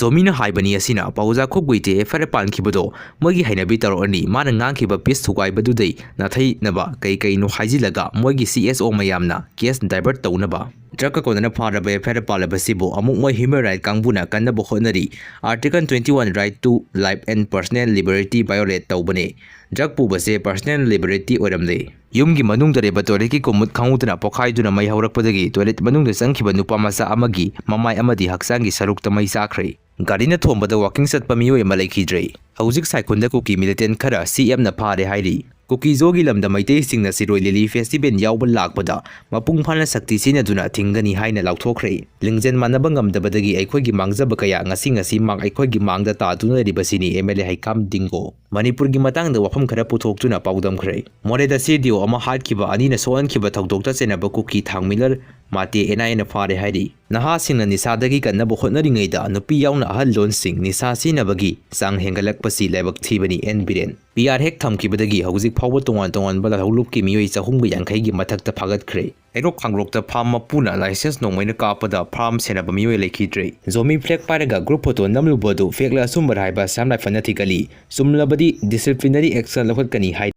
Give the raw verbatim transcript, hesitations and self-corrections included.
ꯖꯣꯃꯤꯅ ꯍꯥꯏꯕꯅꯤ ꯑꯁꯤꯅ ꯄꯥꯎꯖꯥ ꯈꯨꯞꯒꯨꯏꯇꯦ ꯑꯦꯐ ꯑꯥꯏ ꯑꯥꯔ ꯄꯥꯟꯈꯤꯕꯗꯣ ꯃꯣꯏꯒꯤ ꯍꯩꯅꯕꯤ ꯇꯧꯔꯛꯑꯅꯤ꯫ ꯃꯥꯅ ꯉꯥꯡꯈꯤꯕ ꯄꯤꯁ ꯊꯨꯒꯥꯏꯕꯗꯨꯗꯩ ꯅꯥꯊꯩꯅꯕ ꯀꯩ ꯀꯩꯅꯣ ꯍꯥꯏꯖꯤꯜꯂꯒ ꯃꯣꯏꯒꯤ ꯁꯤ ꯑꯦꯁ ꯑꯣ ꯃꯌꯥꯝꯅ ꯀꯦꯁ ꯗꯥꯏꯚꯔꯠ ꯇꯧꯅꯕ꯫ ꯗ꯭ꯔꯒꯀ ꯀꯣꯟꯅꯅ ꯐꯥꯔꯕ ꯑꯦꯐ ꯑꯥꯏ ꯑꯥꯔ ꯄꯥꯜꯂꯕꯁꯤꯕꯨ ꯑꯃꯨꯛ ꯃꯣꯏ ꯍ꯭ꯌꯨꯃꯦꯟ ꯔꯥꯏꯠ ꯀꯥꯡꯕꯨꯅ ꯀꯟꯅꯕ ꯍꯣꯠꯅꯔꯤ꯫ Article twenty one right to life and personal liberty violate ꯇꯧꯕꯅꯦ꯫ ꯗ꯭ꯔꯒ ꯄꯨꯕꯁꯦ ꯄꯔꯁꯅꯦꯜ ꯂꯤꯕꯔꯇꯤ ꯑꯣꯏꯔꯝꯂꯦ꯫ ꯌꯨꯝꯒꯤ ꯃꯅꯨꯡꯗ ꯂꯩꯕ ꯇꯣꯏꯂꯦꯠꯀꯤ ꯀꯣꯃꯨꯠ ꯈꯪꯍꯧꯗꯅ ꯄꯣꯈꯥꯏꯗꯨꯅ ꯃꯩ ꯍꯧꯔꯛꯄꯗꯒꯤ ꯇꯣꯏꯂꯦꯠ ꯃꯅꯨꯡꯗ ꯆꯪꯈꯤꯕ ꯅꯨꯄꯥ ꯃꯆꯥ ꯑꯃꯒꯤ ꯃꯃꯥꯏ ꯑꯃꯗꯤ ꯍꯛꯆꯥꯡꯒꯤ ꯁꯔꯨꯛꯇ ꯃꯩ ꯆꯥꯈ꯭ꯔꯦ꯫ ꯒꯥꯔꯤꯅ ꯊꯣꯝꯕꯗ ꯋꯥꯀꯤꯡ ꯆꯠꯄ ꯃꯤꯑꯣꯏ ꯑꯃ ꯂꯩꯈꯤꯗ꯭ꯔꯦ꯫ ꯍꯧꯖꯤꯛ ꯁꯥꯏꯈꯨꯟꯗ ꯀꯨꯀꯤ ꯃꯤꯂꯤꯇꯦꯟ ꯈꯔ ꯁꯤ ꯑꯦꯝꯅ ꯐꯥꯔꯦ ꯍꯥꯏꯔꯤ꯫ ꯀꯨꯀꯤꯖꯣꯒꯤ ꯂꯝꯗ ꯃꯩꯇꯩꯁꯤꯡꯅ ꯁꯤꯔꯣꯏ ꯂꯤꯂꯤ ꯐꯦꯁꯇꯤꯚꯦꯜ ꯌꯥꯎꯕ ꯂꯥꯛꯄꯗ ꯃꯄꯨꯡ ꯐꯥꯅ ꯁꯛꯇꯤ ꯁꯤꯖꯤꯟꯅꯗꯨꯅ ꯊꯤꯡꯒꯅꯤ ꯍꯥꯏꯅ ꯂꯥꯎꯊꯣꯛꯈ꯭ꯔꯦ꯫ ꯂꯤꯡꯖꯦꯜ ꯃꯥꯟꯅꯕ ꯉꯝꯗꯕꯗꯒꯤ ꯑꯩꯈꯣꯏꯒꯤ ꯃꯥꯡꯖꯕ ꯀꯌꯥ ꯉꯁꯤ ꯉꯁꯤꯃꯛ ꯑꯩꯈꯣꯏꯒꯤ ꯃꯥꯡꯗ ꯇꯥꯗꯨꯅ ꯂꯩꯔꯤꯕꯁꯤꯅꯤ ꯑꯦꯝ ꯑꯦꯜ ꯑꯦ ꯍꯩꯀꯥꯝ ꯗꯤꯡꯒꯣ꯫ ꯃꯅꯤꯄꯨꯔꯒꯤ ꯃꯇꯥꯡꯗ ꯋꯥꯐꯝ ꯈꯔ ꯄꯨꯊꯣꯛꯇꯨꯅ ꯄꯥꯎꯗꯝꯈ꯭ꯔꯦ꯫ ꯃꯣꯔꯦꯗ ꯁꯤ ꯗꯤ ꯑꯣ ꯑꯃ ꯍꯥꯠꯈꯤꯕ ꯑꯅꯤꯅ ꯁꯣꯛꯍꯟꯈꯤꯕ ꯊꯧꯗꯣꯛꯇ ꯆꯦꯟꯅꯕ ꯀꯨꯀꯤ ꯊꯥꯡꯃꯤꯂꯔ ꯃꯥꯇꯦ ꯑꯦꯟ ꯑꯥꯏ ꯑꯦꯅ ꯐꯥꯔꯦ ꯍꯥꯏꯔꯤ꯫ ꯅꯍꯥꯁꯤꯡꯅ ꯅꯤꯁꯥꯗꯒꯤ ꯀꯟꯅꯕ ꯍꯣꯠꯅꯔꯤꯉꯩꯗ ꯅꯨꯄꯤ ꯌꯥꯎꯅ ꯑꯍꯜ ꯂꯣꯟꯁꯤꯡ ꯅꯤꯁꯥ ꯁꯤꯖꯤꯟꯅꯕꯒꯤ ꯆꯥꯡ ꯍꯦꯟꯒꯠꯂꯛꯄꯁꯤ ꯂꯥꯏꯕꯛ ꯊꯤꯕꯅꯤ꯫ ꯑꯦꯟ ꯕꯤꯔꯦꯟ꯫ ꯄꯤ ꯑꯥꯔ ꯍꯦꯛ ꯊꯝꯈꯤꯕꯗꯒꯤ ꯍꯧꯖꯤꯛ ꯐꯥꯎꯕ ꯇꯣꯉꯥꯟ ꯇꯣꯉꯥꯟꯕ ꯂꯥꯜꯍꯧꯂꯨꯞꯀꯤ ꯃꯤꯑꯣꯏ ꯆꯍꯨꯝꯒ ꯌꯥꯡꯈꯩꯒꯤ ꯃꯊꯛꯇ ꯐꯥꯒꯠꯈ꯭ꯔꯦ꯫ ꯍꯩꯔꯣꯛ ꯈꯥꯡꯂꯣꯛꯇ ꯐꯥꯔꯝ ꯃꯄꯨꯅ ꯂꯥꯏꯁꯦꯟꯁ ꯅꯣꯡꯃꯩꯅ ꯀꯥꯞꯄꯗ ꯐꯥꯔꯝ ꯁꯦꯟꯅꯕ ꯃꯤꯑꯣꯏ ꯂꯩꯈꯤꯗ꯭ꯔꯦ꯫ ꯖꯣꯃꯤ ꯐ꯭ꯂꯦꯛ ꯄꯥꯏꯔꯒ ꯒ꯭ꯔꯨꯞ ꯐꯣꯇꯣ ꯅꯝꯂꯨꯕ ꯑꯗꯨ ꯐꯦꯛꯂ ꯑꯆꯨꯝꯕꯔ ꯍꯥꯏꯕ ꯁꯦꯝꯂꯥꯏꯐꯅ ꯊꯤꯒꯠꯂꯤ꯫ ꯆꯨꯝꯂꯕꯗꯤ ꯗꯤꯁꯤꯄ꯭ꯂꯤꯅꯔꯤ ꯑꯦꯛꯁꯟ ꯂꯧꯈꯠꯀꯅꯤ ꯍꯥꯏ꯫